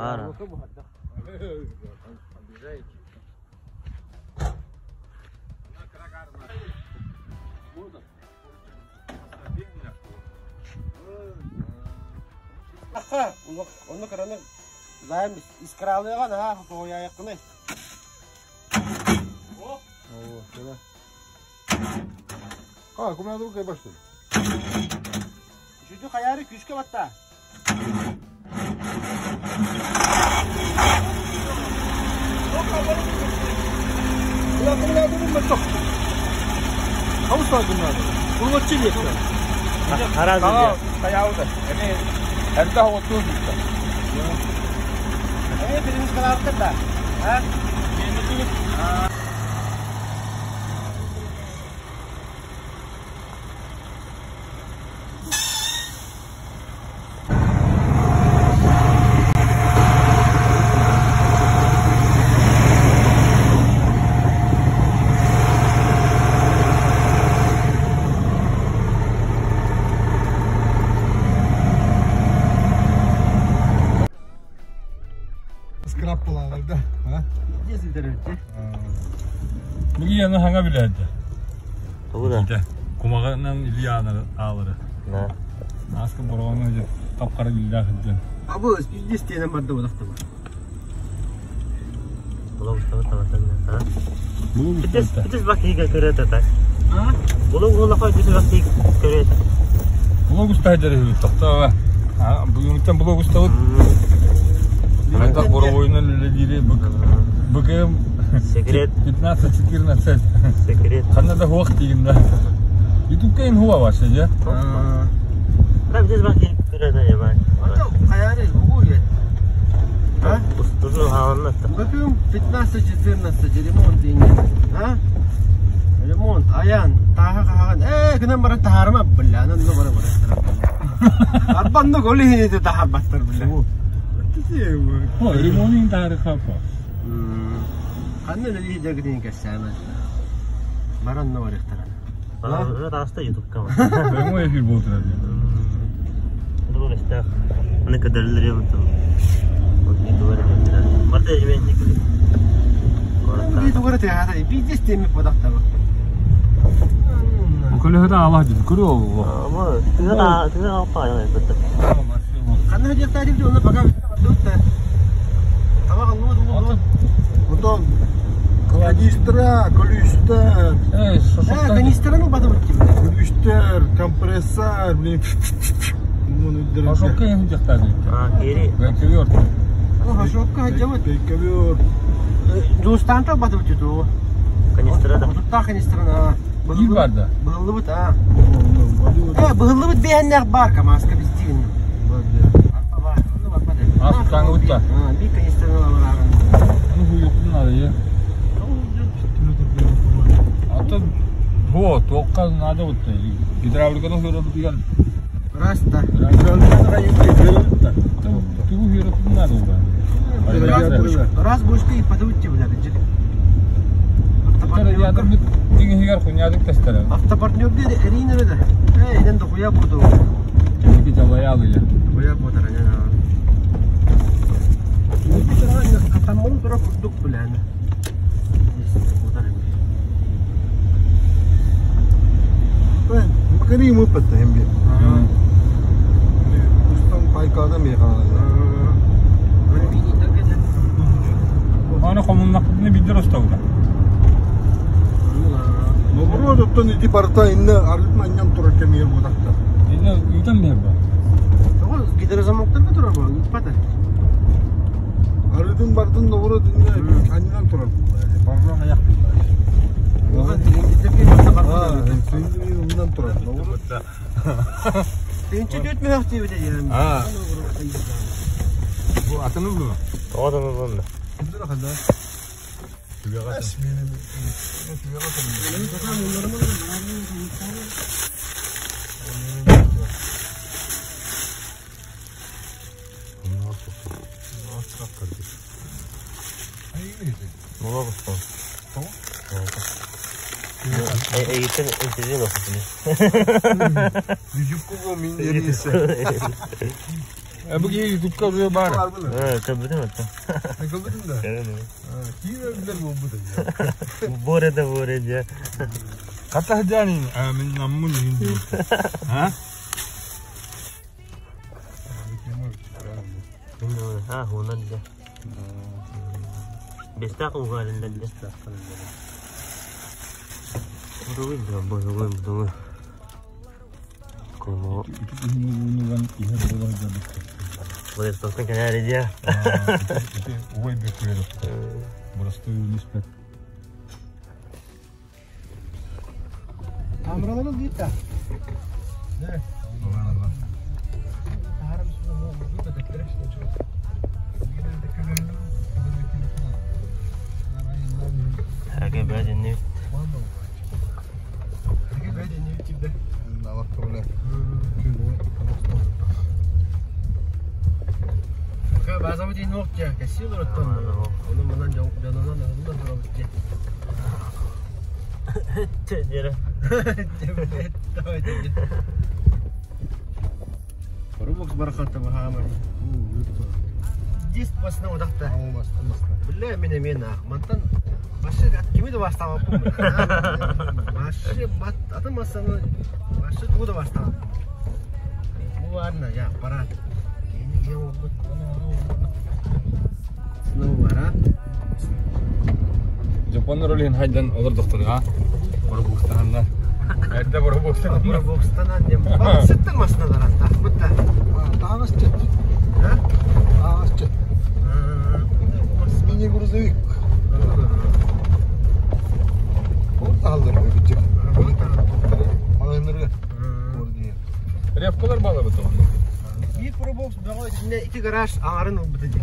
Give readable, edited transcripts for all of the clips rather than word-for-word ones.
Баар. Аха, онно кыраны займ искралыга наһаа тоҕуйаайаххыный. А, кумаадыр кай баштын. Жүдү хайаары күүскэ батта. Хара Хайауда. Эми эрдэ отуу диттэ. Эми бирimiz калаптыр да. А? Скрап булалар да. А? Бүгүн яны хаңа билэрди. Тугу да. Кумаганан Ильяна алары. Да. Аска бороону капкара билдэ хыджан. Абы, пиздец тенен барды бодакта бар. Булог устабыт табатан. А? Бу Битес битес бак иге көрөт ата. А? Булог ула кой битес бак иге көрөт. Блог устайдары тохтоо. А бүгүнтен блог устабыт. Хайда боровойнан үлелири БГМ Секрет. 15-14. Секрет. Ханна да хуак дигин да. Ютубка ин хуа ваше же. Да битес бак иге көрөт ая Ата хайаары угу я. А? Устузу хаанна. Bakın 15-14 ремонт дейін. А? Ремонт, аян, таха кахаган. Э, кынан бара тахарма бля, анан бара бара. Арбанны голи хинете тахар бастыр бля. Хо, ремонтин тары хапа. Ханна лили жагдин кәсәмә. Баран на барыктар. Ана таста ютубка. Прямой эфир болтура. Бу истах. Аны кадерлер юм ту. Вот не говорит. Марта жемен никли. Би тугары тахата, би дес теме подакта ба. Көлөһө алла дит. Көрө ол. Ама тыга тыга апа я бит. Ханна жактар дип оны пока дутта. Тамак аллы ду. Потом канистра, колүстер, Э, Э, шошоктан. канистраны бады бит. колүстер, компрессор, блин. Муну Шошокка ин жактар дит. А, кери. Гайковер. Хашокка жабыт. Гайковер. Дустан бады бит ту. Канистра да. Отутта канистраны. Бир бар да. Быһыллыбыт а. Э, быһыллыбыт бэһэннэх бар камаска биздигин. Арпа бар. Ону барба да. Ас таңы бутта. А, би канистраны барарын. Аны хуюктун ары я. Ата хо, тоққа нада бутта. Гидравликаны хөрө деген. Раз да. Тугу хөрө надо ура. Раз бушка и подуть тебе да. Ядыр бит деген хигар хунядык тестер. Автопартнер де эрин да. Э, иден дохуя буду. Кеки жалаялы я. Дохуя буду рана. Катамон тура курдук биләне. Макари мы паттаем бе. Устан пайкада механа. Аны комуннакны бидер остаура. Наоборот, оттон ити барта инне арытын аннан турар кемер будакта. Инне үтен бер ба. Гидрозамоктар тура бу, пата. Арытын бартын наоборот инне аннан турар. Барра аяк. А, сен ундан турар. Наоборот. Тинче дүт мехти бите yani. А. Бу атыны бу. Тоғадан болду. Кимдер хада? Мула бустан. Эй, эй, интервью нахуй. Жүжүк кого мен ересе. Бу киһи ютубка уже баар. Көрбүтүм это. Көрбүтүм да? Киин билэр буолбут. Боре да боре дьэ. Хата сыдьаанин, мин наммын иһин. А? А, хуунан дьэ. Бестах угарыллар дьэ. Буругун да, буругун, буругун. Кому? Владивостокка кэлээри дьэ. Ой, бекуеров. Простой униспет. Камераларын диир да. حاجة بعد النت. Рубокс барахата бахамар. Диск басына одақта. Біле мен мен ақ. Мантан башы кими да бастамаппын. Башы бат атын бассаны башы тугу да бастамаппын. Бу барна я аппарат. Сынау бар, а? Жапон ролин хайдан олар докторга. Барабукстаннан. Эрде барабукстаннан. Барабукстаннан дем. Бак сыттың масыналар атта. Бутта. Тағас чет. А? Тағас чет. Мини грузовик. Ол тағалдар бүтчек. Магазинлерге. Репкалар бала бит. Бир пробокс бага ичинде iki гараж аңарын бутты.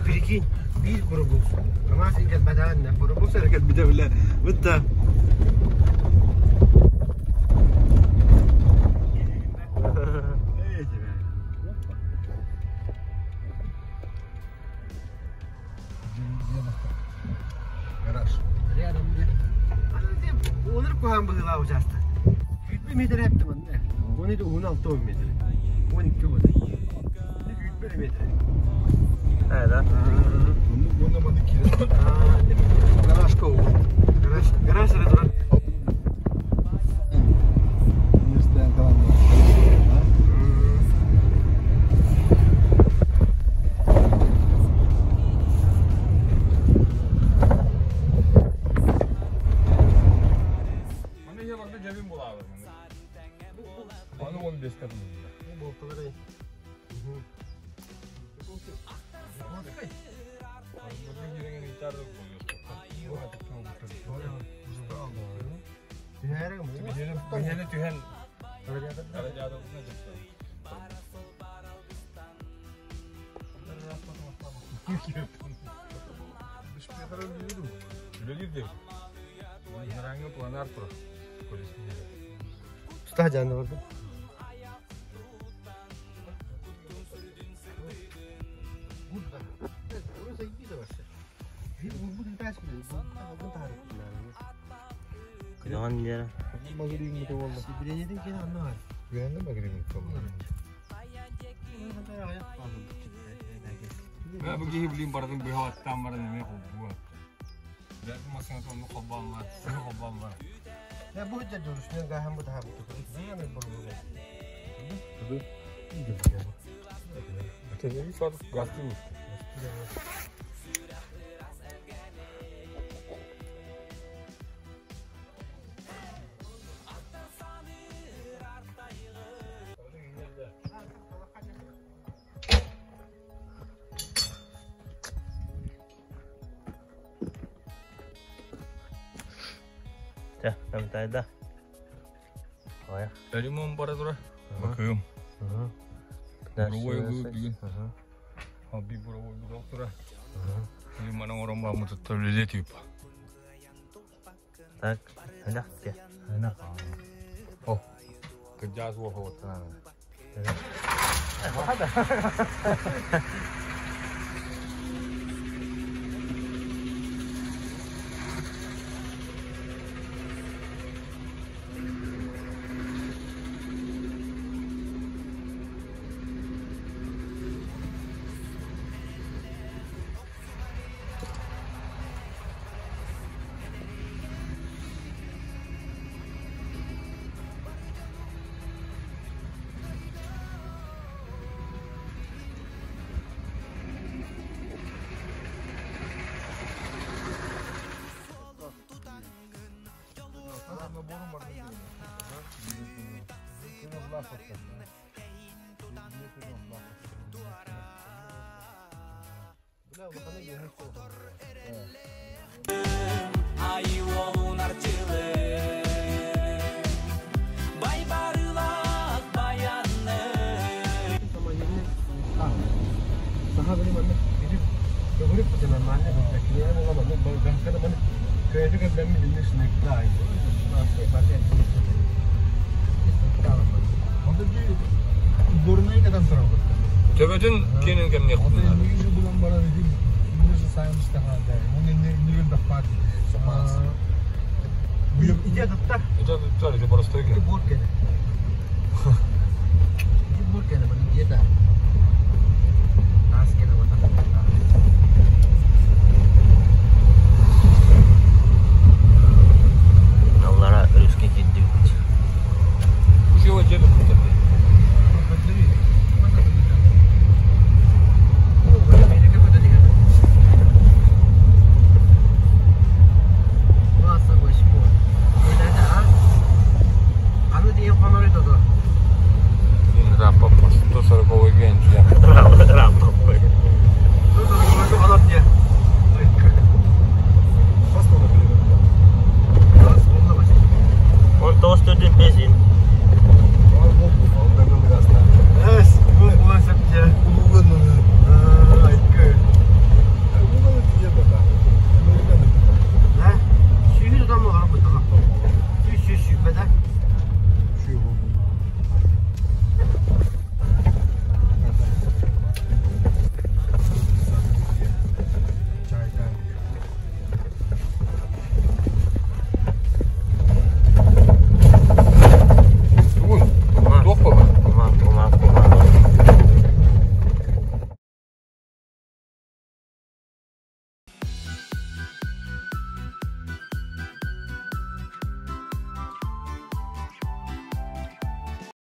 Прикинь, бир пробокс. Ама сен кел бадан, пробокс әрекет бите биле. Бутта. Гараж. Рядом где? Оныр кухан быгыла участок. 1 метр әптім онда. 17, 16 метр. 12 болды. 1 метр. Да. Оны маны кире. Гаражка ол. Гараж, гараж турар. Маны я барда жабин булабы. Аны 15 катын. Бу болталары. Түһән түһән. Тута жанды барда. Кыдаган жера. Сибиренеден кейін анна бар. Güvenli mi gireyim? Bu киһи билин бардым быһааттан баран эме холбуга. Бәт масына сонну холбан бар, сыны холбан бар. Ya bu hüccet duruşunu gahan bu daha bu. Ne bu bu? Тезеги сатып гасты. Ча, там тайда. Ой. Ремонт бара тура. Бакым. Буровой бу деген. Аби буровой бу тура. Лиманан орон ба мутатта летип. Так, ана те. Ана. О. Кыжаз во хоттана. Набором бар Төбөтүн киэнин кэмҥэ Ити туттар, ити простой киһи. Аллара өрүскэ киирдибит. Ушел дьиэ туттар. Рампа 140 генчи. Рампа. Он тоғыз төрден бес.